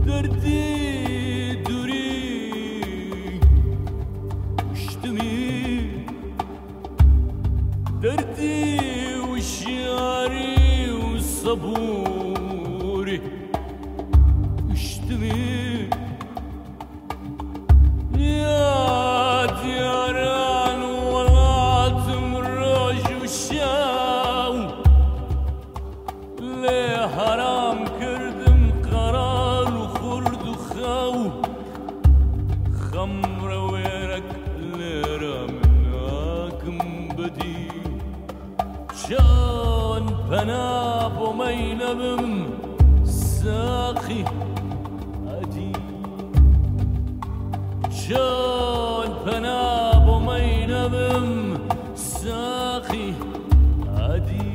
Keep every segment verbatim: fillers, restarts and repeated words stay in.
Derdî dûrî û ştimî, derdî û şiyarî û sebûrî û ştimî. Ya diyaran û welatim roj û şew. Lê heram kirdim qerar û xurt û xew. Xem rewêrek lê re min nakim bedî. Çend pena bo mey nebim, saxî edî. Çend pena bo mey nebim, saxî edî.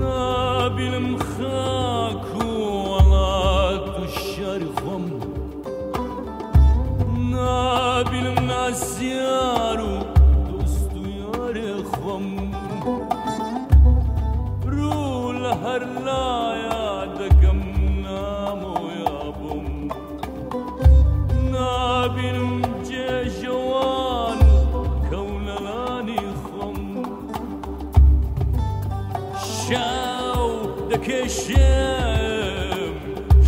Nabînim xak û welat û şarî xwe min. Nabînim nasyar û dost û yarê xwe min. Rû li her laya dekem namoya bûm. Nabînim cêjewan û kewnelanî xwe min. Şew dikêşim,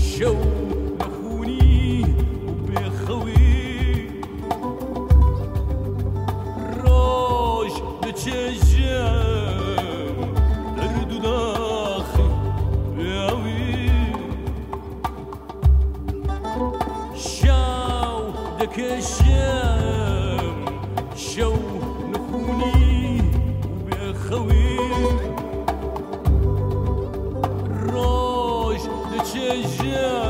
şew nexûnî û bêxewî. Roj diçêjim, derd û daxî bêawî. Şew dikêşim, şew nixûnî û bêxewî. Roj diçêjim,